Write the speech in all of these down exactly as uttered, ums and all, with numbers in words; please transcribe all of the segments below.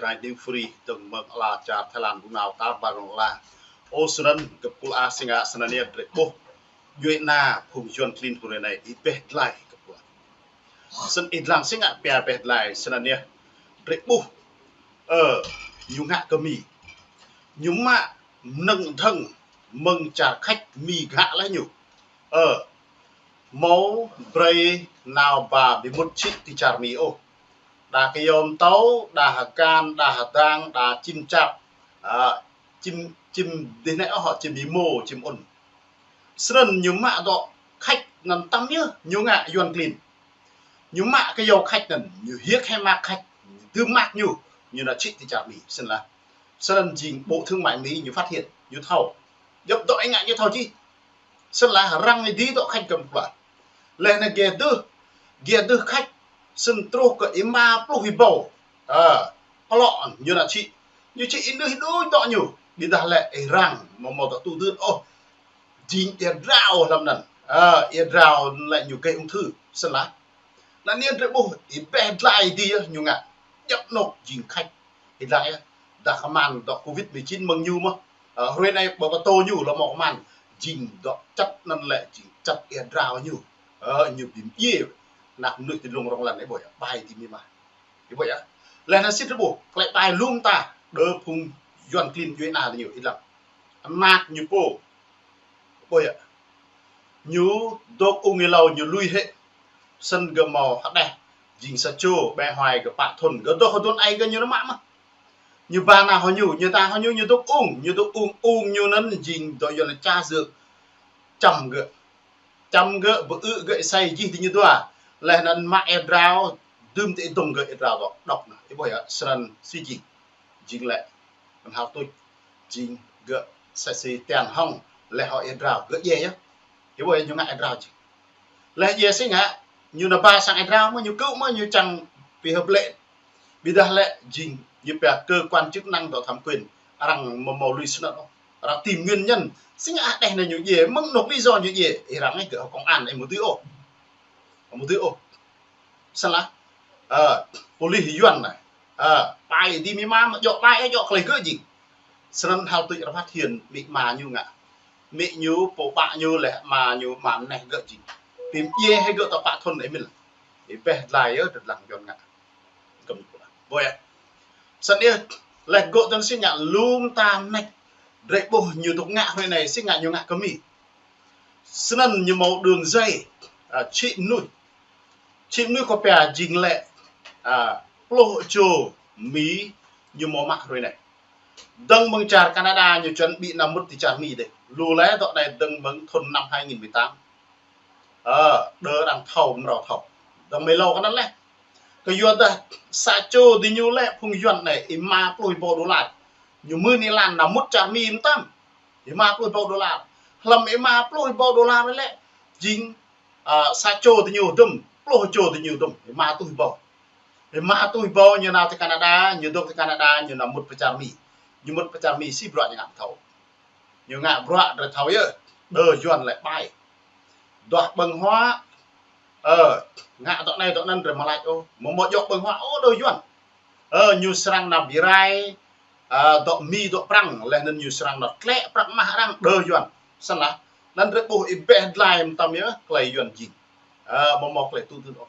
Rai Đing Free, dơ̆ng mơ̆ng ala čar Thái Lan, ƀu nao ta ƀar rong la. Ơ, snăn gơ̆p kul a sing a snăn yơh drei ƀuh. Djuai ana phung Yuăn klin hrơi anai, ih ƀeh dlai gơ̆p kul a. Snăn ih dlăng sing a pia ƀeh dlai, snăn yơh drei ƀuh. Ơ, ñu ngă kơ Mi. Ñu mă mnơ̆ng dhơ̆ng mơ̆ng čar Khač Mi gah leh ñu. Ơ, mâo brei nao ba bi mŭt čĭ ti čar Mi ôh. Đa kơyâo mtâo, đa hơkan, đa hơdang, đa čim čap. Ơ, čim, čim dih nĕ ôh, čim imo, čim ŭn. Snăn ñu mă dŏ Khač anăn tăm yơh, ñu ngă Yuăn klin. Ñu mă kơyâo Khač anăn, ñu hiêk hĕ mă Khač, ñu dưm mă ñu, ñu nao čĭ ti čar Mi, snăn lah. Snăn jing Bộ Thương mại Mi ñu phát hiện, ñu thâo. Djŏp dŏ ih ngă ñu thâo čih. Snăn lah arăng ih dĭ dŏ Khač gơ̆p kul a. Leh anăn geh dơ̆ng, geh dơ̆ng Khač, snăn truh kơ êma pluh êbâo. Ơ, klŏ ñu nao čĭ. Ñu čĭ ih đuĭ đuĭ dŏ ñu. Ƀiădah lĕ ih arăng, mâo mâo dŏ tŭ dưn ôh. Jing ia drao hlăm anăn. Ơ, ia drao lĕ ñu geh ung thư. Snăn lah. Anăn yơh drei ƀuh, ih ƀeh dlai dih yơh ñu ngă. Djŏp anôk jing Khač. Ih dlăng yơh. Dah kman dŏ covid mười chín mơ̆ng ñu mơh. Ơ, hrơi anai ƀơ ƀơ tô ñu lŏ mâo kman. Jing dŏ čăt anăn lĕ jing čăt ia drao ñu. Ơ, ñu bi mdjiê. Anak mnuih ti dlông rŏng lăn ih ƀuh yơh. Ƀai ti Mi mă. Ih ƀuh yơh. Leh anăn sĭt drei ƀuh. Klei ƀai lŏm ta. Đơ phung Yuăn klin djuai ana ñu ih dlăng. Anak ñu pô. Ƀuh yơh. Ñu dôk ung êlâo ñu lui hĕ. Snăn gơ̆ mâo hđeh. Jing sa čô, ƀĕ huai gơ̆ pă thŭn. Gơ̆ dŏ hơdŭn ai gơ̆ ñu nao mă mơh. Ñu ba nao hŏ ñu, ñu ta hŏ ñu, ñu dôk ung, ñu dôk ung, ung ñu anăn jing dŏ Yuăn ča dưk. Čăm gơ̆. Čăm gơ̆, bơ ư gơ̆ êsei jih ti ñu dua. Leh anăn mă ia drao, dưm ti ih dŏng gơ̆ ia drao dŏ, dŏ nao. Ih ƀuh yơh, snăn si jing. Jing lĕ, mơ̆n hao tuč, jing gơ̆ sa si tian hŏng, leh hŏ ia drao, gơ̆ djiê yơh. Ih ƀuh yơh ñu ngă ia drao jing. Leh djiê si ngă, ñu nao ba sang ia drao mơh, ñu kơ̆ mơh, ñu čang bi hơp lĕ. Ƀiădah lĕ jing, ñu pia cơ quan chức năng dŏ thẩm quyền, arăng mâo mâo lui snăn ôh. Arăng tìm nguyên nhân, si ngă hđeh anei ñu djiê, mơ̆ng anôk lý do ñu djiê, ih arăng ih gơ̆ hŏ công an, ih mâo dưi ôh. Mâo dưi ôh. Snăn lah. Ơ, pôlis Yuăn anei. Ơ, pai ti Mi mă, djŏ pai, djŏ klei gơ̆ jing. Snăn hal tuč arăng phát hiện Mi mă ñu ngă. Mi ñu, pô ƀă ñu leh mă ñu mă mneh gơ̆ jing. Bi mdjiê hĕ gơ̆ ta pă thŭn ih mĭn. Ih ƀeh dlai yơh, drei dlăng Yuăn ngă. Gơ̆p kul a. Ƀuh yơh. Snăn yơh, leh gơ̆ tơl si ngă lŏm ta mneh. Drei ƀuh ñu dôk ngă hrơi anei, si ngă ñu ngă kơ Mi. Snăn ñu mâo đường dây, ơ, čĭ mnuih. Čĭ mnuih kơ pia jing lĕ, ơ, pluh čô Mi ñu mâo mă hrơi anei. Dơ̆ng mơ̆ng čar Canada ñu chuẩn bị nao mŭt ti čar Mi dih. Lu leh dŏ anei dơ̆ng mơ̆ng thŭn năm hai nghìn mười tám. Ơ, đơ arăng thâo mrâo thâo. Dơ̆ng mơ̆ng êlâo kơ anăn leh. Kơ yua dah sa čô ti ñu lĕ phung Yuăn anei êma pluh êbâo đôla. Ñu mưn êlan nao mŭt čar Mi mtam. Êma pluh êbâo đôla. Hlăm êma pluh êbâo đôla leh lĕ jing, ơ, sa čô ti ñu dŭm, pluh čô ti ñu dŭm, êma êtuh êbâo. Êma êtuh êbâo ñu nao ti Canada, ñu dôk ti Canada, ñu nao mŭt pơ čar Mi. Ñu mŭt pơ čar Mi si bruă ñu ngă thâo. Ñu ngă bruă drei thâo yơh, đơ Yuăn lĕ ƀai. Duah ƀơ̆ng huă, ơ, ngă dŏ anei dŏ anăn drei mă lač ôh, mâo mâo djŏ ƀơ̆ng huă, ôh, đơ Yuăn. Ơ, ñu srăng nao bi rai, ơ, dŏ Mi dŏ Prăng, leh anăn ñu srăng nao tlĕ prăk mah arăng đơ Yuăn. Snăn lah, anăn drei ƀuh ih ƀeh dlai mtam yơh, klei Yuăn jing. Ơ, mâo mâo klei tŭ dưn ôh.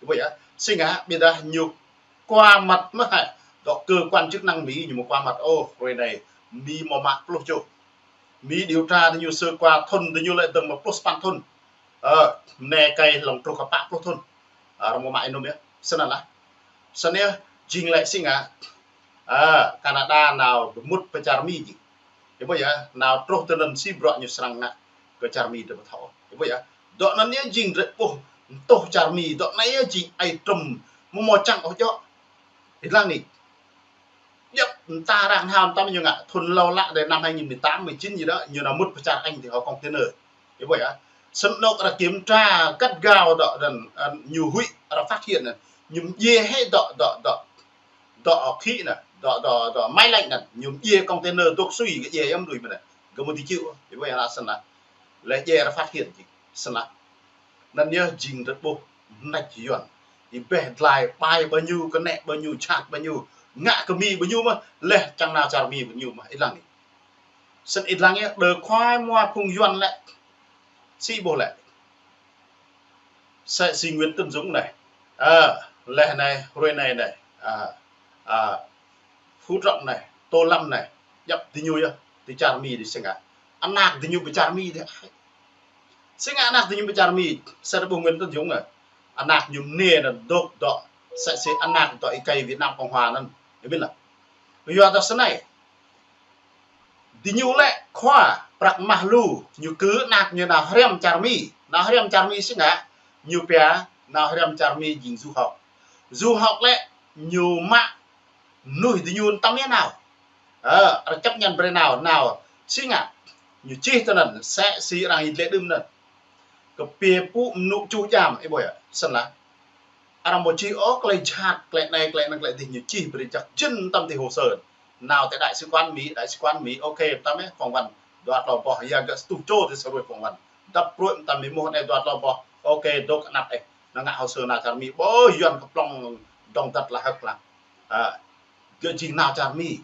Ih ƀuh yơh, si ngă, ƀiădah ñu qua mặt mơh hĕ, dŏ cơ quan chức năng Mi ñu mâo qua mặt, ôh, hrơi anei, Mi mâo mă pluh čô. Mi điều tra ti ñu sơ qua thŭn ti ñu lĕ dơ̆ng mơ̆ng pluh sapăn thŭn. Ơ, mnê kơi hlŏng truh kơ pă pluh thŭn. Ơ, arăng mâo mă ênŭm yơh. Snăn lah. Snăn yơh, jing lĕ si ngă. Ơ, Canada nao bi mŭt pơ čar Mi jing. Ih ƀuh yơh, nao truh ti anăn si bruă ñu srăng ngă kơ čar Mi drei ƀu thâo. Ih ƀuh yơh. Dŏ anăn yơh jing drei ƀuh, tuh čar Mi, dŏ anei yơh jing ai trŭm, mâo mâo čang ôh djŏ. Ih dlăng anei. Djŏp, mta arăng hao mtam ñu ngă, thŭn êlâo lă dih năm hai nghìn mười tám, mười chín gì đó, ñu nao mŭt pơ čar Anh ti hŏ container. Ih ƀuh yơh. Snăn anôk arăng kiểm tra gắt gao dŏ anăn, ơ, ñu huĭ arăng phát hiện anăn, ñu mdjiê hĕ dŏ, dŏ, dŏ, dŏ ôk hĭ anăn, dŏ, dŏ, dŏ máy lạnh anăn, ñu mdjiê container dôk sui gơ̆ djiê yơh mđuĭ mơ̆n anăn. Gơ̆ mâo dưi čih ôh, ih ƀuh yơh lah snăn lah. Leh djiê arăng phát hiện jing, snăn lah. Anăn yơh jing drei ƀuh mnêč Yuăn. Ih ƀeh dlai ƀai ƀơ ñu, kơnĕ ƀơ ñu, jhat ƀơ ñu. ngă kơ Mi ƀing ñu mơ̆n, leh čang nao čar Mi ƀing ñu mơ̆n, ih lăng anai. Snăn ih lăng anai, đơ khua mua phung Yuăn lĕ, si ƀuh lĕ. Msĕ si Nguyễn Tấn Dũng anai. Ơ, leh anai, hruê anai anai. Ơ, ơ, Phú Trọng anai, Tô Lâm anai. Djăp diñu yơh, ti čar Mi dih si ngă. Anak diñu ƀơi čar Mi dih. Si ngă anak diñu ƀơi čar Mi, msĕ si ƀuh Nguyễn Tấn Dũng anai. Anak ñu mơnê anŭn dôk dŏ, msĕ si anak dŏ êkei Việt Nam Cộng Hòa anŭn. Ih ƀuh lĕ. Yua dah snei. Diñu lĕ khua prăk mah lu, ñu kơ anak ñu nao hriăm čar Mi, nao hriăm čar Mi si ngă, ñu pia nao hriăm čar Mi jing du học. Du học lĕ ñu mă mnuih diñu tăm yơh nao. Ơ, arăng chấp nhận brei nao, nao si ngă, ñu čih tơ anŭn, msĕ si arăng ih lĕ đưm anŭn. Kơ pia pŭ mnŭ ču jam, ih ƀuh yơh, snăn lah. Arăng ƀu čih ôh klei jhat, klei anai, klei anăn, klei dih ñu čih brei jăk jĭn tăm ti hồ sơ. Nao ti đại sứ quán Mi, đại sứ quán Mi, ok, tăm yơh phỏng vấn dua tlâo boh, ya gơ̆ stuh čô ti sa ruai phỏng vấn. Dăp pruih tăm Mi mơ̆n anai dua tlâo boh, ok, dôk anăp ih. Nao ngă hồ sơ nao čar Mi, ƀôh Yuăn kơ plŏng dŏng dăt lah hơ̆k lah. Ơ, gơ̆ jing nao čar Mi.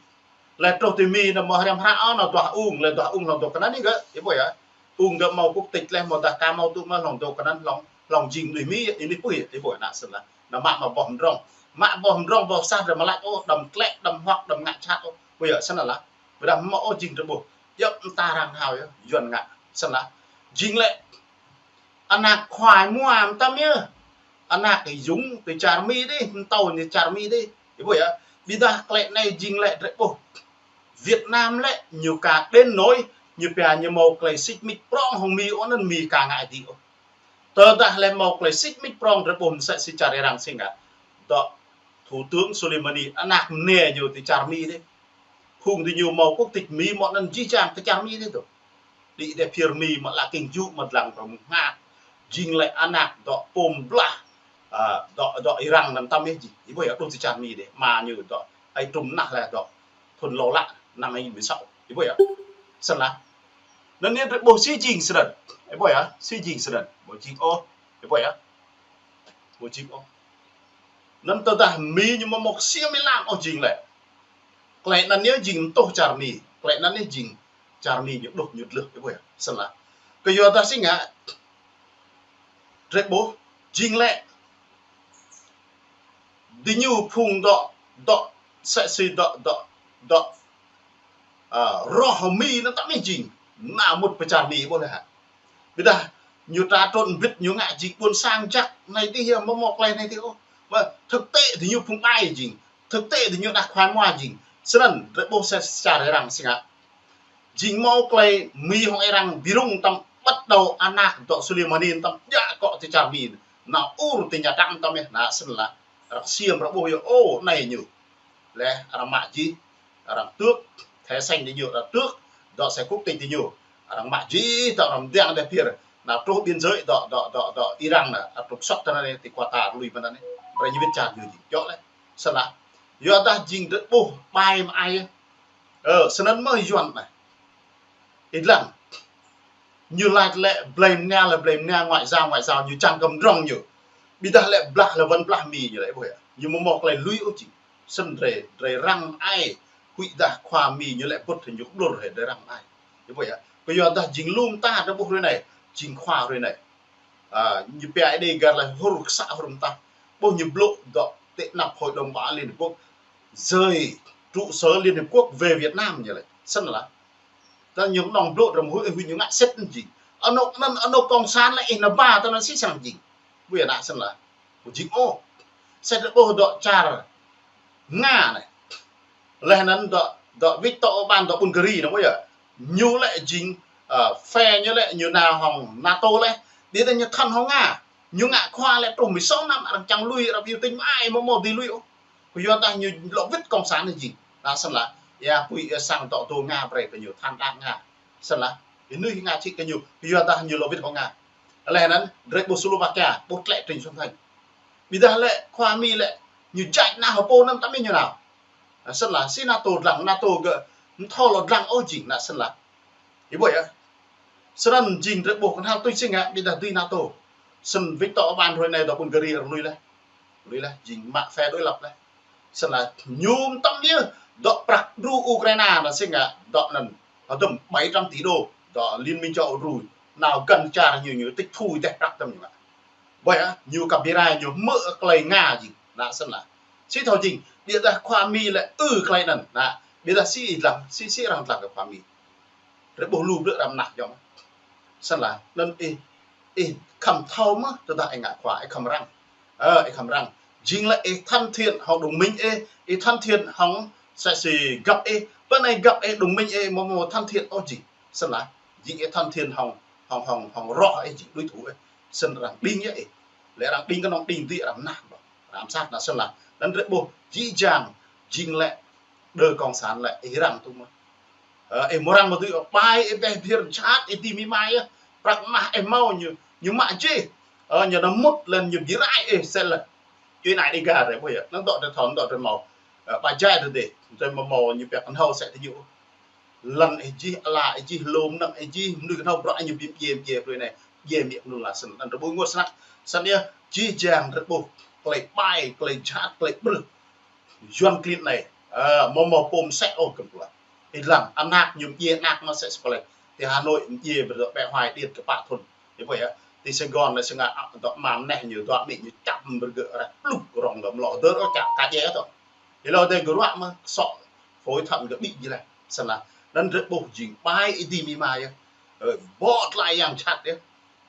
Leh truh ti Mi nao mơ̆ hriăm hră ôh, nao duah ung, leh duah ung hlŏng dôk kơnăn ih gơ̆, ih ƀuh yơh. Ung gơ̆ mâo quốc tịch leh, mâo dah ka mâo tŭ mơ̆ hlŏng dôk kơnăn, hlŏng, hlŏng jing mnuih Mi, ih ƀuh yơh, ih ƀuh yơh, anăn snăn lah. Nao mă mă boh mdrŏng. Mă boh mdrŏng, boh sah drei mă lač ôh, đăm tlĕ, đăm huăk, đăm ngă jhat ôh. Ƀuh yơh, snăn lah. Ƀiădah mâo ôh jing drei ƀuh. Yơh, mta arăng hao yơh, Yuăn ngă. Snăn lah. Jing lĕ anak khua mua mơtam yơh. Anak ih yŭng ti čar Mi dih, mtâo ñu čar Mi dih. Ih ƀuh yơh. Ƀiădah klei anai jing lĕ drei ƀuh. Việt Nam lĕ ñu ka đến nỗi ñu pia ñu mâo klei sĭt mĭt prŏng hŏng Mi ôh anăn Mi ka ngă dih ôh. Tơdah lĕ mâo klei sĭt mĭt prŏng drei ƀuh msĕ si čar arăng si ngă. Dŏ Thủ tướng Soleimani, anak mơnê ñu ti čar Mi dih. Phung diñu mâo quốc tịch Mi mơ̆ anăn jih jang ti čar Mi dih tơ. Đĭ đe phiơr Mi mă lă king jŭ mă dlăng rŏng hngah. Jing lĕ anak dŏ pôm blah, ơ, dŏ, dŏ Iran anăn tăm yơh jing. Ih ƀuh yơh, truh ti čar Mi dih. Ama ñu dŏ, ai trŭm nah leh dŏ. Thŭn lŏ lă, năm hai nghìn mười sáu. Ih ƀuh yơh. Snăn lah. Anăn anai drei ƀuh si jing snăn. Ih ƀuh yơh, si jing snăn. Ƀu jing ôh. Ih ƀuh yơh. Ƀu jing ôh. Anăn tơdah Mi ñu mâo mŏk sia Mi lam ôh jing lĕ. Klei anăn yơh jing mtŭh čar Mi. Klei anăn yơh jing čar Mi ñu đuh ñu dlưh, ih ƀuh yơh. Snăn lah. Kơ yua dah si ngă, drei ƀuh, jing lĕ. Diñu phung dŏ, dŏ, msĕ si dŏ, dŏ, dŏ, ơ, roh Mi anăn tăm yơh jing. Nao mŭt pơ čar Mi ƀuh leh hă. Ƀiădah ñu ta trŭn mbĭt ñu ngă jing ƀuôn sang jăk anai dih yơh, mâo mâo klei anai dih ôh. Mă thực tế diñu phung ƀai jing. Thực tế diñu anak khua mua jing. Snăn drei ƀuh sa čar arăng si ngă. Jing mâo klei Mi hŏng arăng bi rŭng tăm bắt đầu anak dŏ Soleimani tăm djă akŏ ti čar Mi. Nao ur ti Nha Trang tăm yơh, anăn snăn lah. Arăng ksiêm arăng ƀuh yơh, ô, anai ñu. Leh arăng mă jih, arăng tước, thẻ xanh diñu arăng tước, dŏ sa quốc tịch diñu. Arăng mă jih, dŏ arăng mdăng đe phiơr. Nao truh biên giới dŏ, dŏ, dŏ, dŏ Iran anăn, arăng trục xuất tơ anai ti Qatar lui mơ̆n anăn. Brei ñu wĭt čar ñu jing. Djŏ leh. Snăn lah. Yua dah jing drei ƀuh ƀai mă ai. Ơ, snăn mơ̆ Yuăn anai. Ih lăng. Ñu lač lĕ blei mnia lĕ blei mnia ngoại giao, ngoại giao ñu čang kơ mdrŏng ñu. Ƀiădah lĕ blah lĕ wăn blah Mi ñu lĕ ih ƀuh yơh. Ñu mâo mâo klei lui ôh jing. Snăn drei, drei răng ai. Huĭ dah khua Mi ñu lĕ bŭt ñu ƀlŭr hĕ drei răng ai. Ih ƀuh yơh. Kơ yua dah jing lu mta drei ƀuh hruê anai. Jing khua hruê anai. Ơ, ñu pia ai dih gah lĕ hur kơ sa hur mta. Ƀuh ñu blŭ dŏ ti anăp Hội đồng Bảo an Liên Hợp Quốc. Rời trụ sở Liên Hợp Quốc về Việt Nam ñu lĕ. Snăn lah. Tơ ñu knŏng blŭ răm huĭ, huĭ ñu ngă sĭt jing. Anôk anăn, anôk cộng sản lĕ ih nao ba tơ anăn si srăng jing. Ƀuh yơh anăn snăn lah. Ƀu jing ôh. Sĭt ƀuh dŏ čar Nga anai. Leh anăn dŏ, dŏ Viktor Orbán dŏ Bulgari anăn ƀuh yơh. Ñu lĕ jing, ơ, phe ñu lĕ ñu nao hŏng NATO leh. Ƀiădah ñu thăn hŏng Nga. Ñu ngă khua lĕ truh mười sáu năm arăng čang lui, arăng biểu tình mă ai mâo mâo dưi lui ôh. Kơ yua dah ñu lŏ wĭt cộng sản anăn jing. Anăn snăn lah. Ia pui ia sang dŏ dô Nga brei kơ ñu than đak Nga. Snăn lah. Ih nui Nga čih kơ ñu. Kơ yua dah ñu lŏ wĭt hŏng Nga. Leh anăn, drei ƀuh Slovakia, ƀuh tlĕ Trịnh Xuân Thanh. Ƀiădah lĕ, khua Mi lĕ, ñu jač nao hơpô anăn tăm yơh ñu nao. Anăn snăn lah, si NATO dlăng, NATO gơ̆, mthâo lŏ dlăng ôh jing, anăn snăn lah. Ih ƀuh yơh. Snăn jing drei ƀuh kơnhal tui si ngă, ƀiădah dưi NATO. Snăn Viktor Orbán hruê anai dŏ Bulgari lui leh. Lui leh, jing mă phe đối lập leh. Sĭt lah ñu tăm yơh, dŏ prăk đru Ukraina anŭn sĭt ngă, dŏ anŭn, hơdôm bảy trăm tỷ đô, dŏ Liên minh châu Âu đru, nao găn čar ñu, ñu tịch thu dêh prăk tăm ñu ngă. Ƀơi ah, ñu kơ ƀiă rai ñu hmư̆ tơlơi Nga jing, anŭn sĭt lah. Sĭt thâo jing, ƀiădah khua Mi lĕ ư tơlơi anŭn, anŭn, ƀiădah sĭt lăng, sĭt, sĭt arăng lăng kơ khua Mi. Rơbôh lu blư̆ arăng mơnah jơ̆ng. Sĭt lah, anŭn ih, ih khŏm thâo mơ̆, tơdah ih ngă khua, ih khŏm răng. Ơ, ih khŏm răng. Jing lĕ ih thân thiện hăng đồng minh ih, ih thân thiện hăng sĕ si găp ih, pơ anai găp ih đồng minh ih, mơ̆ mơ̆ thân thiện ôh jing. Sĭt lah, jing ih thân thiện hăng, hăng, hăng, hăng roh ih jing đối thủ ih. Sĭt arăng đing yơh ih. Lĕ arăng đing kơnơ̆ng đing dih arăng mơnah ƀơ̆ng. Arăng ám sát anŭn sĭt lah. Anŭn rơbôh jih jang jing lĕ đơ cộng sản lĕ ih răng tŭ mơ̆. Ơ, ih mơ̆ răng mơ̆ tui, ơ, ƀai, ih ƀeh bhiêr jhat, ih dĭ mĭ mai yơh. Prăk mah ih hmâo ñu, ñu mă jih. Ơ, ñu nao mŭt lĕ ñu ƀiă rai ih sĭt lĕ. Čuê anai Dega rai ƀuh yơh. Anŭn dŏ tơ thâo, anŭn dŏ tơ hmâo. Ơ, ƀa jai tơ dêh. Tơ hmâo hmâo ñu pĕk kơnhâo sĕ tơ ñu. Lăn ih jih, ala ih jih, lŏm năng ih jih, mơnuih kơnhâo bruă ñu ƀing pơdjai, pơdjai, pơdjai anai. Pơdjai mĭ kơnŭn lah sĭt. Anŭn rơbôh ngôt snăk. Sĭt yơh, jih jang rơbôh. Tơlơi ƀai, tơlơi jhat, tơlơi brưh. Yuan klin anai, ơ, mơ̆ mơ̆ pôm sĕ ôh kơ̆m pơlah. Ih lăng, anak ñu pơdjai anak mơ̆ sĕ sơkôlah. Ti Hà Nội pơdjai ƀơi dŏ pĕ hoai điêt kơ pă thŭn. Ih ƀuh yơh, ti Sài Gòn anai sĭt ngă, dŏ mơ̆ mơneh ñu dŏ mĭ ñu čăm ƀơi gơ̆ rah plŭk rŏng gơ̆ mlŏ dơr ôh čă ka djai tŏ. Ih lăng dêh gơ̆ ruă mơ̆ sŏ phối thuận gơ̆ ƀĭ jih leh. Sĭt lah, anŭn rơbôh jing ƀai ih dĭ mĭ mai yơh. Ơ, ƀô̆ tơlơi yang jhat yơh.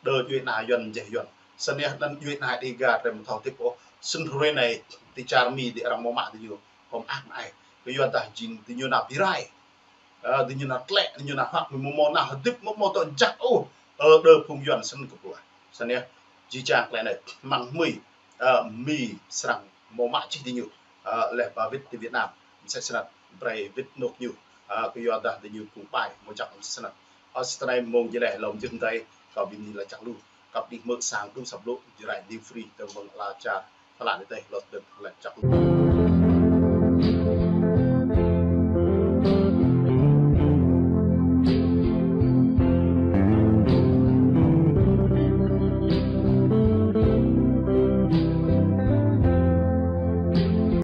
Đơ djuai ana Yuan jeh Yuan. Sĭt yơh anŭn djuai ana Dega rai mơ̆ thâo tĭp ôh. Sĭt hrơi anai ti čar Mi dih arăng mơ̆ mă dih ñu. Hŏm ah mă ai. Kơ yua dah jing dih ñu nao ƀiă rai. Ơ, dih ñu nao tlĕ, dih ñu nao hơ̆k, mơ̆ mơ̆ nao hơdip, mơ̆ mơ̆ dŏ jak ôh. Ơ, đơ phung Yuan sĭt kơplah. Sĭt yơh. Jih jang tơlơi anai. Mơ̆ng Mi, ơ, Mi srăng mơ̆ mă čih dih ñu. Ơ, leh ba wĭt ti Việt Nam. Mơsĕ snăk. Brơi wĭt anŏ ñu. Ơ, kơ yua dah dih ñu phung ƀai, mơ̆ jak mơsĕ snăk. Ơ, sĭt anai mơ̆ng jih leh lŏm jơ̆ dai, kâo ƀing ñu lah čang lu. Kâo ƀing mơ̆ sang dŭm săp lŏ, jrai New Free, tơ mơ̆ng ala čar, Thái Lan tơ, lŏ dơ̆ng, lah čang lu.